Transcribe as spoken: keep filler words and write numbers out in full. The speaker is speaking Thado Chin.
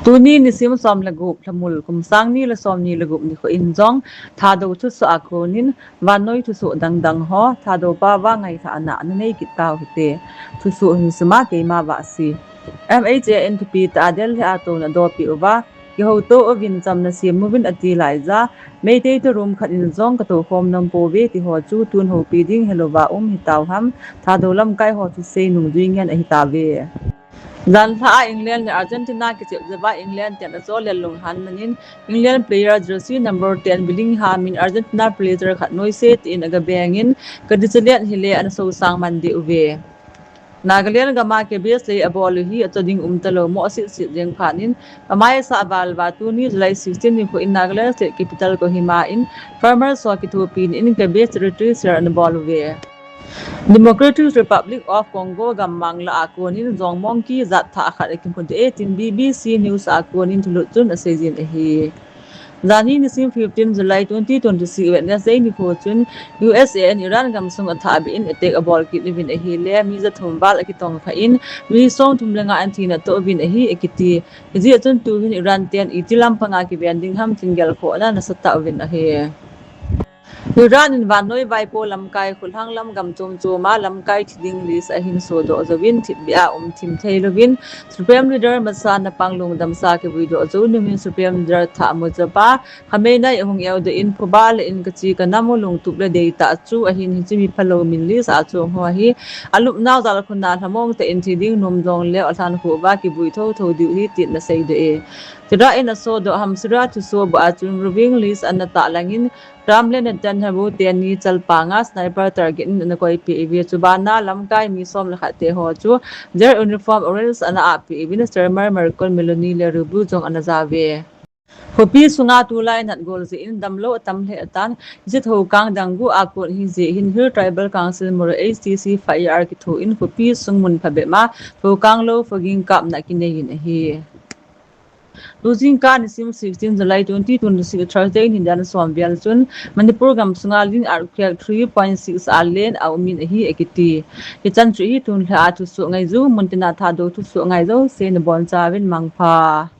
Tuni nisim som le gup Lhamul kum sang ni le som ni le gup nikho in jong Thadou thusoh a konin vannoi thusoh dangdang ho Thadou pao a ngailhahna nanei kit tau hite. Thusoh hin sima keima Vahsi. M H A in thupi tah a Delhi a touna adoh peh uva, kihouto uvin chamna sem uvin ati laija, Meitei turum khat in jong katou khom nom pouve ti ho chu tun houpi ding helouva um hitau ham, Thadou lamkai ho thusei nung jui ngen ahitauve. Janlhah a England le Argentina kichep jeh uva England ten achol le lunghan manin England player jersey number ten Bellingham in Argentina player khat noise tin agabeng in, kadichalen hile ana sosang man deh uve. Nagaland gam a cabbage lei abol u hi acho ding umtalou mo asit sit jeng phat in, amaisah val uva tuni July sixteen nikho in Nagaland State Capital Kohima in farmers ho kithopina in cabbage territory share ana bol uve. Democratic Republic of Congo gammang lah a konin jong monkey jat thah khat akimu deh e tin B B C News a konin thulut chun aseijin ahi. Jani nisim fifteen July twenty twenty-six Wednesday nikho chun U S A in Iran gamsung athah beh in attack abol kit uvin ahile mi jathum val akitongkha in mi somthum le nga in thina atoh uvin ahi akiti. Hijeh chun tuhin Iran ten iti lampanga kiven ding ham tin gelkhohna nasatah uvin ahi. Iran in vannoi vaipo lamkai khutlhang lam gam chom chom a lamkai thi ding list ahin sodoh jouvin thipbeh a um thim theilouvin Supreme Leader masa na pang lungdamsa kivuidoh jou nungin Supreme Leader thah Mojtaba Khamenei ahung eudoh in phuba le in kachi kanam u lungtup le deitah chu ahin hiche mi phalou min list a chom ho hi alupnau jalkhun a lhamong tah in thi ding nom jongleu alhankhuh uva kivui thotho diu ahi tin ana seidoh e. Tehran in asodoh Hamsira thusoh bua chun roving list ana tah langin Trump le Netanyahu teni chalpanga sniper target in ana koipeh uve. Chubana lamkai mi som le khat te ho chu their uniform orange ana ahpeh uvin Starmer, Merkel, Meloni le Rubio jong ana jauve. Khopi sunga tulai natgol jeh in damlou atam lheh tan, hiche thoukang dang guh a kon ahijeh hin Hill Tribal Council Murray H T C F I R kithoin khopi sung mun phabep a thoukang lou fogging kapna kineiyin ahi. Tujingkah nisim sixteen July twenty twenty-six Thursday nidan som vel chun Manipur gamsunga len earthquake three point six a len aumin ahi akiti. Hichan chu hi tunlhah a thusoh ngaiju muntina Thadou thusoh ngai jouse nabonchauvin mangpha.